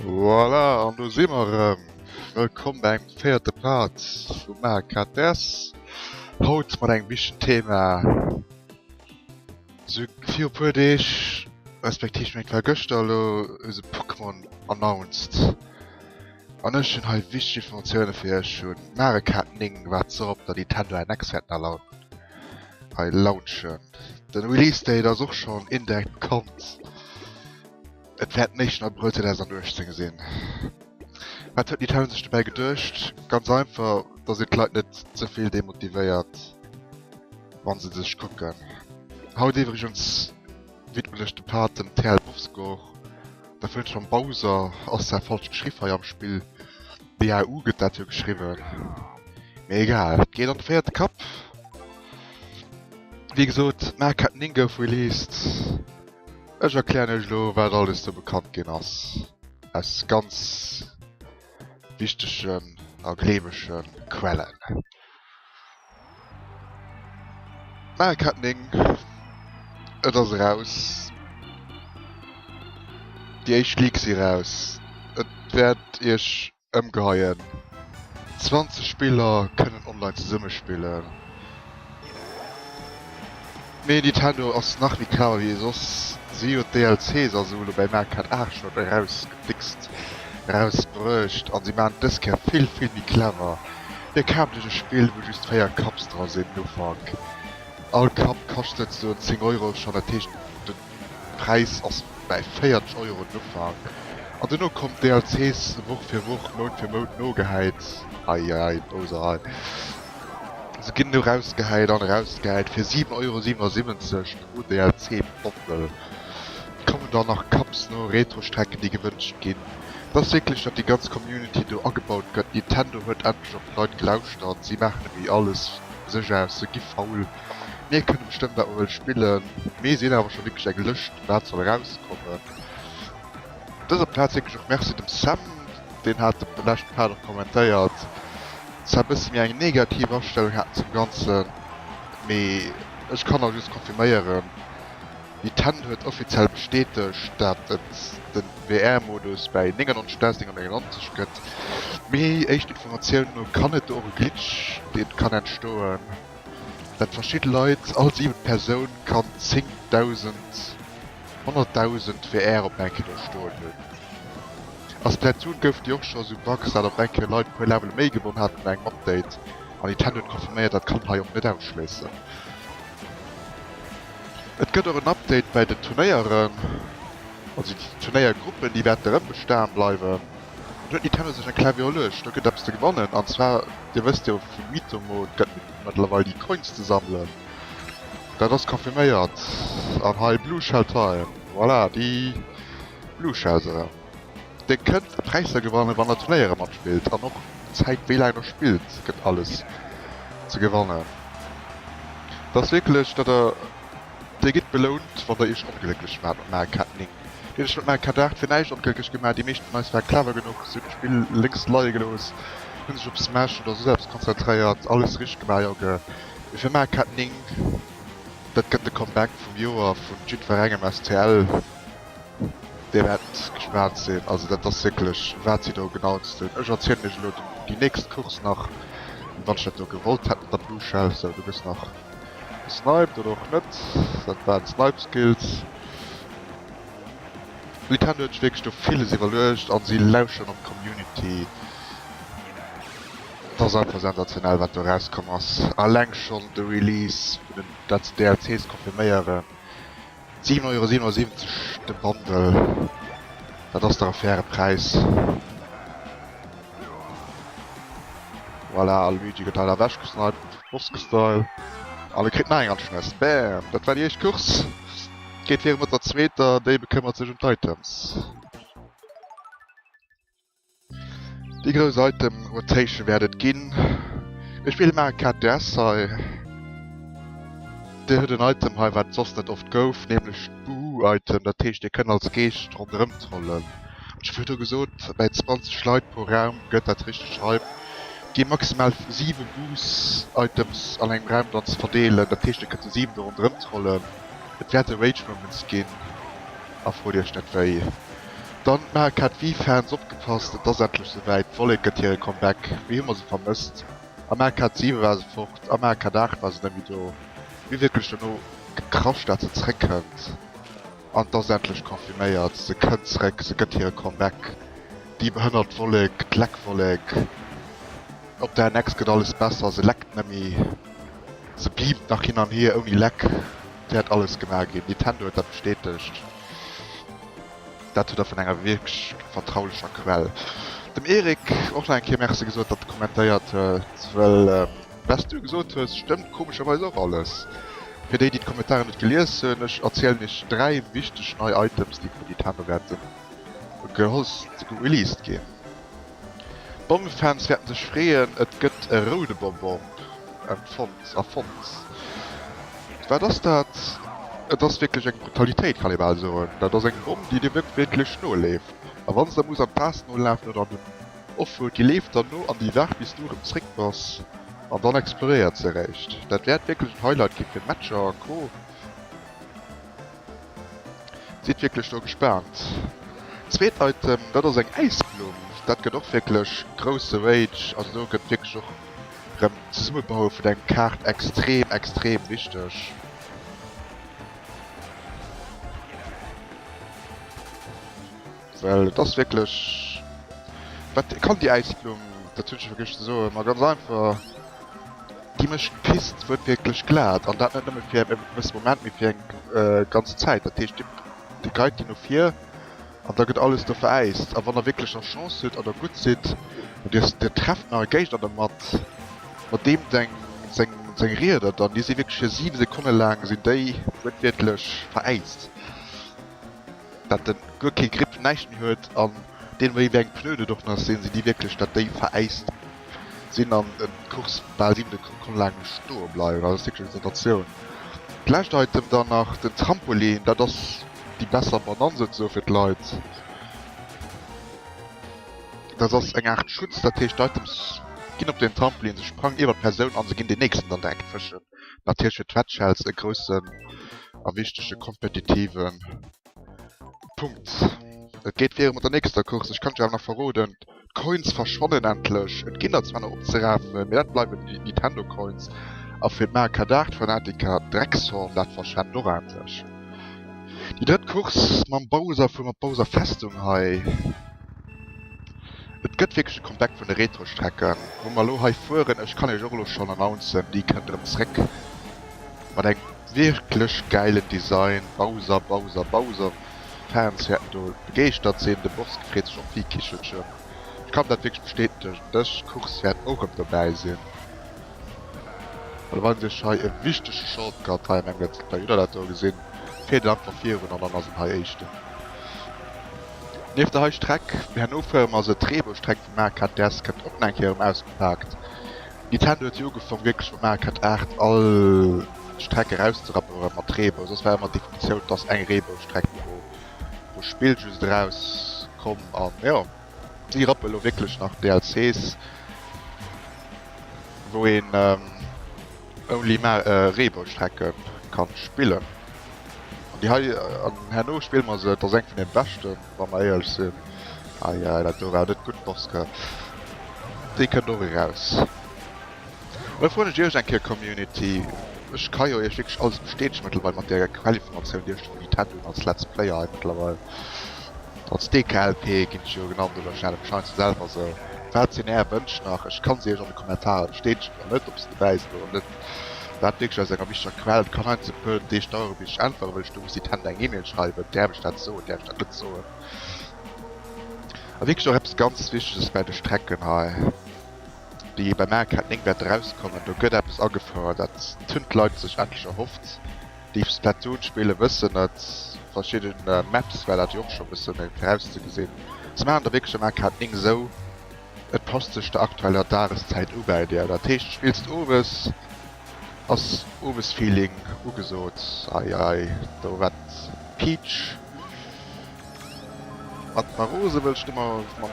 Voilà, an do si mer erëm. Wëllkomm bei engem véierte Part vu MaKS. Haut mat engem wichtegen Thema. Sou viru puer Deeg, respektiv ech mengen et war gëschter elo, hu se Pokémon announced. An ech hunn hei wichteg Informatioune fir iech. Hunn Mario Kart 9, wat se och op der Nintendo NX wäerten erlaun hei launchen. Den Release Date ass och schonn indirekt bekannt. Et wäert den éischten Abrëll 2018 sinn. Wat huet Nintendo sech dobäi geduecht? Ganz einfach, dass een d'Leit net ze vill demotivéiert, wann se sech kucken. Haut iwwregens widmen ech de Part dem TL Bovsgård. Da fënnt schonn Bowser, ass zwar falsch geschriww hei am Spill, BAU gëtt dat jo geschriwwen, mee egal, et geet an de véierte Kapp. Wéi gesot, Mario Kart 9 gouf released. Ech erklären iech elo wat alles do bekannt ginn ass aus ganz wichtegen a gleewege Quellen. Mario Kart 9, et ass eraus, déi éischt Leaks si raus, et wäert iech Ëmgeheien. 20 Spiller kënnen online zesumme spillen. Mee Nintendo ass nach méi clever wéi soss. Si hu d'DLCs also elo bäi Mario Kart 8 schonn erausgedickst, erausbruecht an si maachen et dës Kéier vill vill méi clever. Dir kaaft iech e Spill wou just 4 Cups dra sinn den Ufank. All Cup kascht souzesoen 10 Euro schonn, dat heescht den Präis ass bäi 40 Euro den Ufank an duerno kommen d'DLCs Woch fir Woch, Mount fir Mount nogehäit. Ei ei ei, Bowser ei. Se ginn elo rausgehäit an erausgehäit fir 7,77 Euro pro DLC Bundle. Et kommen dann nach Cups no, Retro-Strecken déi gewënscht ginn. Et ass wierklech datt déi ganz Community do agebaut gëtt. Nintendo huet endlech op d'Leit gelauschtert, si maachen net méi alles vu sech aus, se gi faul. Mir kënne bestëmmen wat mer wëlle spillen, mee si hunn awer scho wierklech eng Lëscht wat soll erauskommen. Op dëser Plaz wierklech och Merci dem Sam, deen hat de leschte Part och kommentéiert, zwar e bësse méi eng negativ Astellung haten zum Ganzen, mee ech kann och just confirméieren, Nintendo huet offiziell bestätegt dat et de VR-Modus bäi 99.999 gëtt, mee éischten Informatiounen no kann et do och e Glitch dee kann entstoen. Dat verschidde Leit, all siwent Persoun kann 10.000, 100.000 VR op eng Kéier do stoen hunn. A Splatoon goufen déi och scho sou Bugs, dat op eng Kéier Leit e puer Levele méi gewonn haten no engem Update. An Nintendo huet confirméiert, dat kann hei och net ausschléissen. Et gëtt och en Update bäi den Turnéieren, also déi Turnéiergruppen, déi wäerte rëm bestan bleiwen. An do huet Nintendo sech eng clever iwwerluecht, do gëtt eppes ze gewannen, an zwar, Dir wësst jo vum Miitomo, et gëtt mëttlerweil déi Coins ze sammelen. Dat ass confirméiert. An hei Blue Shell Time, voilà, déi Blue Shells erëm. Dir kënnt Präisser gewannen, wann der Turnéiere matspillt. An och d'Zäit, wéi laang der spillt, gëtt alles ze gewannen. Et ass wierklech, datt der. Dir gitt belount, wann der iech onglécklech maacht mat Mario Kart 9. Dir hutt iech mat Mario Kart 8 fir näischt onglécklech gemaach, déi meescht vun eis ware clever genuch, si hunn d'Spill lénks leie gelooss, hunn sech op Smash oder soss eppes konzentréiert, alles richteg gemaach, Jonke. Mee fir Mario Kart 9, dat gëtt de Comeback vum Joer vun jiddwerengem STL, dir wäert gespaant sinn. Also dat ass wierklech wat si do genounced hunn. Ech erzielen iech elo déi nächst Course nach, wann ech dat do gewollt hätt mat der Blue Shell. Sou, du gëss nach. Gesniped oder och net, dat waren Snipe Skills. Nintendo huet sech wierklech do villes iwwerluecht an si lauschteren op d'Community. Et ass einfach sensationell wat do erauskomm ass. Alleng schonn de Release vun den dat se DLCs confirméieren, 7,77 Euro de Bundle, dat ass dach e faire Präis. Voilà, a Luigi gëtt hei ewech gesniped, Bosque-Style. An e kritt nach eng an d'Schnëss. Bam! Dat war déi éischt Course. Geet viru mat der zweeter, déi bekëmmert sech ëm d'Items. Déi grouss Item Rotation wäert et ginn. Mir spille Mario Kart DS hei. Dir hutt en Item hei wat et soss net oft gouf, nämlech d'Boo-Item. Dat heescht dir kënnt als Geescht ronderëm trollen. Ech hu virdru gesot, bäi 20 Leit pro Raum gëtt dat richteg Hype. Et gi maximal 7 Boos-Items an engem Raum dann ze verdeelen. Dat heescht dir kënnt zu 7 do ronderëm trollen. Et wäerte Rage Moments ginn a frot iech net wéi. Dann d'Mario Kart Wii Fans, opgepasst, et ass endlech souwäit, d'Wollek gëtt hire Comeback, wéi hu mer se vermësst. A Mario Kart 7 war se fort, a Mario Kart 8 war se net méi do. Mir hu wierklech dono gekrasch dat se zréck kënnt an et ass endlech confirméiert, se kënnt zréck, se gëtt hire Comeback, déi behënnert Wollek, d'Leckwolek. Op der NX gëtt alles besser, se leckt net méi, se beamt nach hin an hier ouni Leck, wäert alles gemaach ginn, Nintendo huet dat bestätegt. Dat huet der vun enger wierklech vertraulecher Quell. Dem Eric och nach eng Kéier Merci gesot, datt e kommentéiert huet, well wat s du gesot hues, stëmmt komescherweis och alles. Fir déi, déi d'Kommentaren net gelies hunn, ech erzielen iech 3 wichteg nei Items, déi vun Nintendo wäerte gehost, gereleased ginn. D'Bommefans wäerten sech freeën, et gëtt e roude Bonbon empfonnt, erfonnt. Wat ass dat? Et ass wierklech eng Brutalitéit, kann ee bal soen. Dat ass eng Bomm, déi dir wierklech noleeft. A wann se da muss an d'Waasser nolafen oder an den Offroad, déi leeft dann no an déi waart bis du erëm zréck bass an dann explodéiert se eréischt. Dat wäert wierklech en Highlight gi fir Matcher a Co. Sidd wierklech do gespaant. Zweet Item, dat ass eng Äisblumm. Dat gëtt och wierklech grousse Rage. Also do gëtt wierklech och rëm d'Zesummebaue vun engem Kaart extrem, extrem wichteg. Well et ass wierklech, wat kann déi Äisblumm, dat hunn ech vergiess ze soen, ma ganz einfach, déi mécht d'Pist wuertwiertlech glat an dat net nëmme fir e gewësse Moment, mee fir eng ganz Zäit. Dat heescht, Dir geit déi no vir an da gëtt alles do veräist. A wann der wierklech nach Chance hutt an der gutt sidd an Dir Dir trefft nach e Géigner dermat, mat deem seng seng seng Rieder dann, déi si wierklech fir 7 Sekonne laang sinn déi wuertwiertlech veräist. Dat en guer kee Grip, näischt méi huet an deen wéi eng Pneuen et och nach sinn, sinn déi wierklech dat déi veräist sinn an d'Course bal 7 Sekonne laang muss stoe bleiwen. Also dat ass wierklech eng Sensatioun. D'lescht Item dann nach, den Trampolin, dat ass déi besser Banann souzesoe fir d'Leit. Dat ass eng Aart Schutz, dat heescht d'Items ginn op den Trampolin, se sprangen iwwer d'Persoun an se ginn deen nächsten dann direkt fëschen. Natierlech fir d'Wettshells e groussen a wichtege kompetitiven Punkt. Et geet viru mat der nächster Course. Ech kann lech awer nach verroden, d'Coins verschwannen endlech. Et ginn der zwar nach opzerafen, mee dat bleiwen déi Nintendo Coins. A fir d'Mario Kart 8 Fanatiker, d'Dreckshorn, dat verschwennt och endlech. Déi drëtt Course mam Bowser vu mat Bowser Festung hei. Et gëtt wierklech e Comeback vun de Retro-Strecken, wou mer elo hei fueren. Ech kann iech och elo schonn announcen, déi kënnt erëm zréck mat engem wierklech gäilen Design. Bowser, Bowser, Bowser Fans wäerten do begeeschtert sinn. De Borske freet sech och wéi e Kichelchen. Ech kann dat wierklech bestätegen, dës Course wäert och erëm dobäi sinn. Well wann sech hei e wichtege Shortcut hei an engem Let's Play oder dat do gesinn, fiert een einfach virun an dann ass en hei éischten. Nieft der hei Streck, herno fuere mer se, d'Reebou-Streck vum Mario Kart DS kënnt och nach eng Kéier erëm ausgepaakt. Nintendo huet jo ugefong wierklech mat Mario Kart 8 all Streck erauszerappen mat Reebou, soss war ëmmer d'Definitioun, et ass eng Reebou-Streck pro pro Spill just eraus komm an jo, si rappe lo wierklech nach DLCs wou een only Reebou-Strecke kann spillen. An déi hei, an herno spille mer se, et ass eng vun den beschten, wa mer éierlech sinn. Ai ai, dat do war net gutt, Boske. Déi kënnt och eraus. An da froen ech iech eng Kéier, Community, ech ka jo iech wierklech alles bestätegen mëttlerweil mat där Quellinformatioun, déi ech vun Nintendo hunn als Let's Player hei mëttlerweil. Als DKLP ginn ech jo genannt, oder ech nenne mech heiansdo selwer esou. Wat sinn är Wënsch nach? Ech kann se iech an de Kommentare bestätegen oder net, ob se dobäi sinn oder net. Dat wierklech aus enger wichteger Quell. Et kann heiansdo e puer Deeg daueren, bis ech äntweren, well ech do muss Nintendo eng E-Mail schreiwen, Däerf ech dat soen, däerf ech dat net soen? A wierklech och eppes ganz Wichteges bäi de Strecken hei, déi bei Mario Kart 9 wäert erauskommen, do gëtt eppes agefouert, dat hunn d'Leit sech endlech erhofft. Déi Splatoon spillen wëssen et, verschidden Maps war dat jo och scho bësse méi virauszegesinn. Se maachen der wierklech am Mario Kart 9 esou, et passt sech der aktueller Dageszäit u bäi dir. Dat heescht du spills owes, ass Owesfeeling ugesot. Ei ei, do war d'Peach mat ma rose wëll ëmmer mam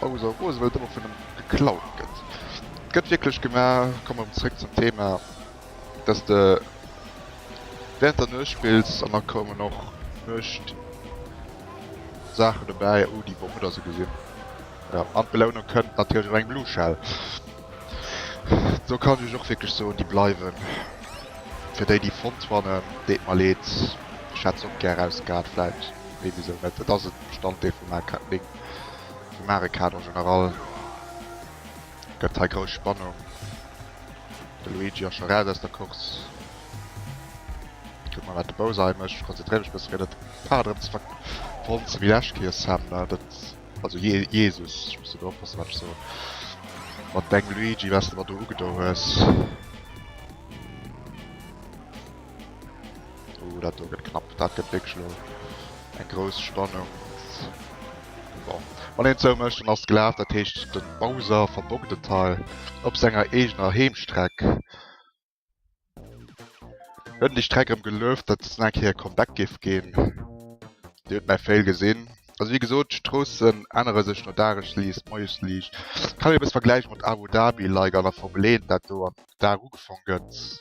Bowser rose wëll ëmmer vun em geklaut gëtt. Et gëtt wierklech gemaach, komme mer erëm zréck zum Thema. dass de während der Nuecht spills an da kommen och Nuecht. Saachen dobäi. Oh, déi Bomm hutt der se gesinn. Jo, an d'Belounung kënnt natierlech och eng Blue Shell. Do kann ech iech och wierklech soen, déi bleiwen. Fir déi, déi fonnt fannen, deet mer leed, ech hätt se och gär erausgehat vläit, mee wisou net, et ass e Bestanddeel vum Mario Kart 9, vum Mario Kart en général. Gëtt hei grouss Spannung. De Luigi ass scho raus aus der Course. Kucke mer wat de Bowser hei mécht. Ech konzentréiere mech e bësse fir net d'Fahrt erëm ze verhonzen wéi lescht Kéier, Sam, ne? Dat. Also Je Jesus, ech muss do oppassen wat ech soen. Mat dengem Luigi was de mer do ugedo hues. Oh, dat do gëtt knapp. Dat gëtt wierklech elo eng grouss Spannung. Bon, wann een et sou mécht, dann ass et gelaf. Dat heescht, de Bowser verbockt et hei op senger eegener Heemstreck. Huet en déi Streck erëm gelueft, datt et nach eng Kéier e Comeback géif ginn. Dir hutt mäi Fail gesinn. Also wéi gesot, d'Stroossen ännere sech no Dagesliicht, Moiesliicht. Kann een e bësse vergläiche mat Abu Dhabi, like an der Formel 1, dat do am Dag ugefaang gëtt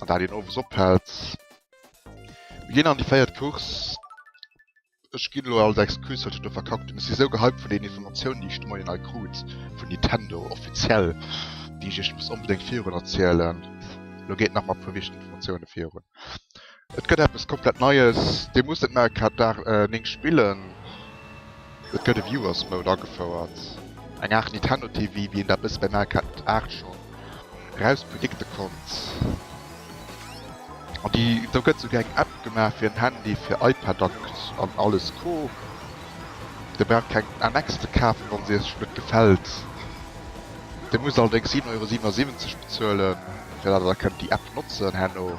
an dat een owes ophält. Mir ginn an déi véiert Course. Ech ginn elo als Excuse wat ech do verkackt hunn. Ech si sou gehypt vun den Informatiounen déi ech de Moien hei krut vun Nintendo offiziell, déi ech iech muss onbedéngt virun erzielen. Elo geet nach mat puer wichtegen Informatioune virun. Et gëtt eppes komplett Neies, dir musst net Mario Kart 9 spillen, et gëtt e Viewers Mode agefouert, eng Aart Nintendo TV wéi een dat bësse bei Mario Kart 8 schonn erauspredikte konnt. An déi, do gëtt souguer eng App gemaach fir en Handy, fir iPad an an alles Co. Dir braucht keng NX ze kafen, wann se iech net gefält. Dir musst allerdéngs 7,77 Euro bezuelen, fir dat der kënnt déi App notzen herno.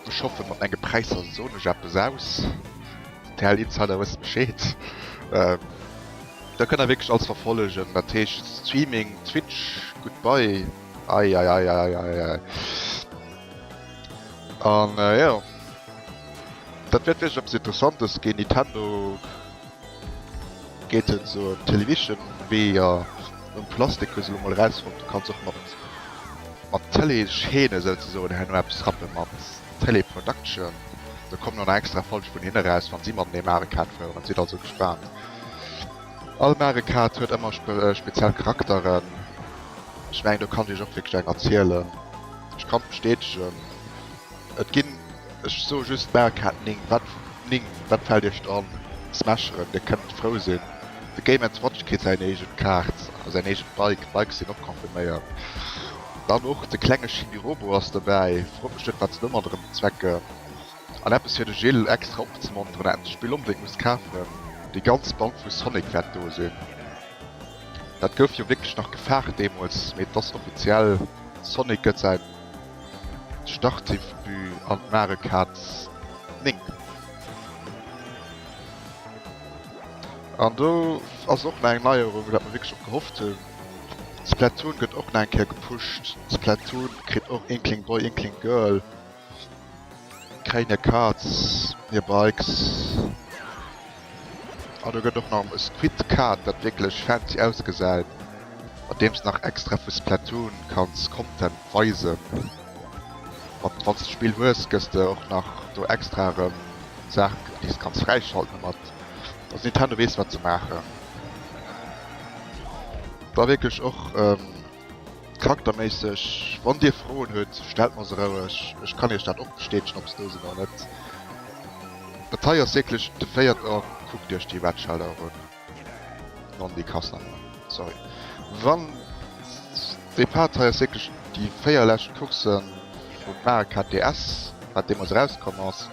Ech hoffen, mat menge Präisser soen ech eppes aus. TL Insider wësse Bescheed. Da kënnt der wierklech alles verfollegen, dat heescht Streaming, Twitch, goodbye. Ei, ei, ei, ei, ei, ei. An äh, jo. Dat wäert wierklech eppes Interessantes ginn. Nintendo geet en so en Television-Weeër. Nom Plastik hu se elo mol erausfonnt, du kanns och mat mat Tëleeschaîne souzesoen herno eppes rappe mat Teleproduction. Do kommen och nach extra Folge vun hinne raus, wann si matenee Mario Kart fueren. Sidd also gespaant. All Mario Kart huet ëmmer speziell Charakteren. Ech mengen do kann ech iech och wierklech eng erzielen. Ech kann bestätegen, et ginn, ech soe just Mario Kart 9, wat 9, wat fält iech an? Smasheren, dir kënnt frou sinn. De Game Watch kritt säin eegent Kaart a säin eegent Bike, d'Bikes sinn och confirméiert. Dann och de klenge Chibi-Robo ass dobäi, frot mech net wat se domat erëm bezwecken. An eppes fir de Gilles extra opzemonteren, dat en d'Spill onbedéngt muss kafen, déi ganz Band vu Sonic wäert do sinn. Dat gouf jo wierklech nach gefaart deemools, mee et ass offiziell, Sonic gëtt säin Startdebut an Mario Kart 9. An do ass och nach eng Neierung, dat mer wierklech drop gehofft hunn, Splatoon gëtt och nach eng Kéier gepusht. Splatoon kritt och Inkling Boy, Inkling Girl. Kréien hir Karts, hir Bikes. An do gëtt och nach e Squid Kart, dat wierklech fancy ausgesäit, mat deem s de nach extra vu Splatoon kanns Content weisen. Mat wann s de d'Spill hues, gëss de och nach do extra erëm Saachen, déi s de kanns fräischalten domat. Also Nintendo weess wat se maachen. Da wierklech och. Charakterméisseg, wann dir Froen hutt, stellt mer se roueg, ech kann iech dat och bestätegen ob se do sinn oder net. Dat hei ass wierklech de véiert, oh kuckt iech déi Red Shell un, non déi Kassnummer, sorry, wann dee Part hei ass wierklech déi 4 lescht Courssen vum Mario Kart DS, wat deemools erauskomm ass,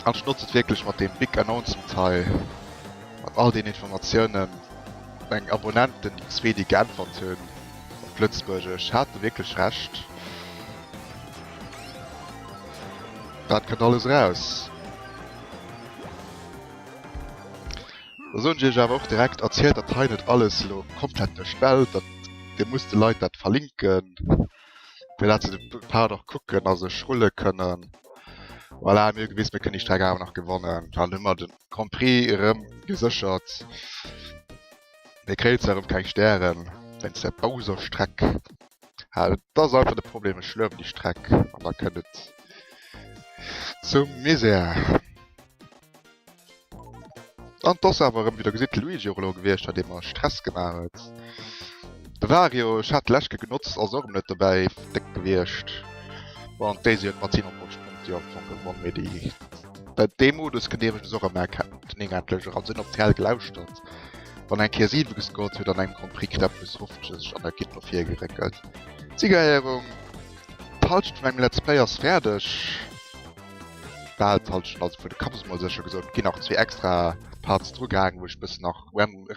an ech notze et wierklech mat deem Big Announcement hei, mat all den Informatiounen. Meng Abonnenten, déi zwee déi geäntwert hunn op Lëtzebuergesch, hate wierklech Recht. Dat kënnt alles eraus. Da soen ech iech awer och direkt, erzielt dat hei net alles elo komplett duerch d'Welt, dat dir musst de Leit dat verlinken, fir dat se de Part och kucken a sech rulle kënnen. Voilà, mir hu gewisen, mir kënnen déi Streck awer nach gewannen. Dann hu mer den Grand Prix erëm geséchert. Mir kréien zwar erëm keng Stären wéinst der Bowser-Streck. Dat ass einfach de Problem, ech luewen déi Streck an da kënnt et zum Misär. An 't ass awer erëm, wéi der gesitt, de Luigi och elo gewiescht, dee mer Stress gemaach huet. De Wario, ech hat d'lescht Kéier genotzt, ass och erëm net dobäi, déck gewiescht. Bon, an d'Daisy huet mat 57 Punkte jo am Fong gewonn, mee déi, dee Modus kënnt iwwregens och am Mario Kart 9 endlech eran. Se hunn op d'RL gelauschtert. Wann eng Kéier 7 gescored huet an engem Grand Prix, kritt der plus 50 an dat geet no vir geréckelt. Siegerehrung, D'Halschent vun engem Let's Play ass fäerdeg. Bal d'Halschent, also vun de Cups mol sécher gesot. Et ginn nach zwee extra Parts drugehaangen, wou ech bëssen nach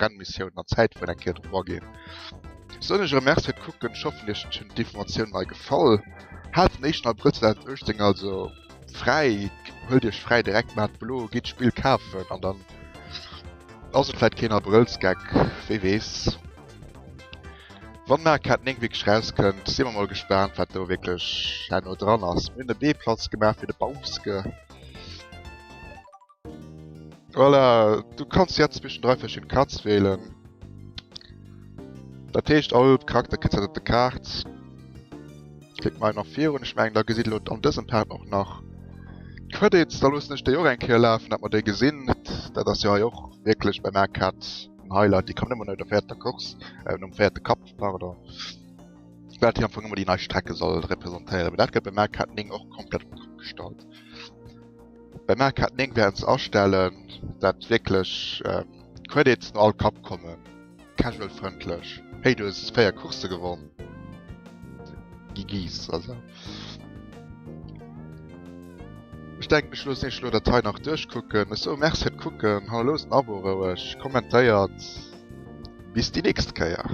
Rennmissiounen an Zäitfueren eng Kéier drop aginn. Soen ech erëm Merci fir d'Kucken, ech hoffen iech hunn d'Informatiounen hei gefall. Haalt den éischten Abrëll 2018 also fräi, huelt iech fräi direkt, maacht blo, gitt d'Spill kafen an dann ass et vläit keen Abrëllsgeck, wee weess. Wann Mario Kart 9 wierklech rauskënnt, si mer mol gespaant wat do wierklech herno dran ass. Mir hunn e B-Platz gemaach fir de Bauske. Voilà, du kanns jetzt zwischen drei verschiedenen Karts wählen. Dat heescht all Charakter kritt säin de Kaart. Klickt mal nach virun. Ech mengen da gesitt elo an dësem Part och nach d'Credits. Da loossen ech déi och eng Kéier lafen, dat mer déi gesinn. Dat ass jo hei och wierklech bei Mario Kart en Highlight. Déi kommen ëmmer no der véierter Course, äh nom véierte Cup, pardon. Wat déi am Fong ëmmer déi nei Strecke soll representéieren. Mee dat gëtt bei Mario Kart 9 och komplett op d'Kopp gestallt. Bei Mario Kart 9 wäerten se astellen, dat wierklech d'Credits no all Cup kommen. Casual-frëndlech. Hey, du hues 4 Coursse gewonn. GG's, also. Ech denken, ech loossen iech elo dat hei nach duerchkucken. Ech soe Merci fir d'Kucken, hannerloosst en Abo roueg, kommentéiert. Bis déi nächst Kéier.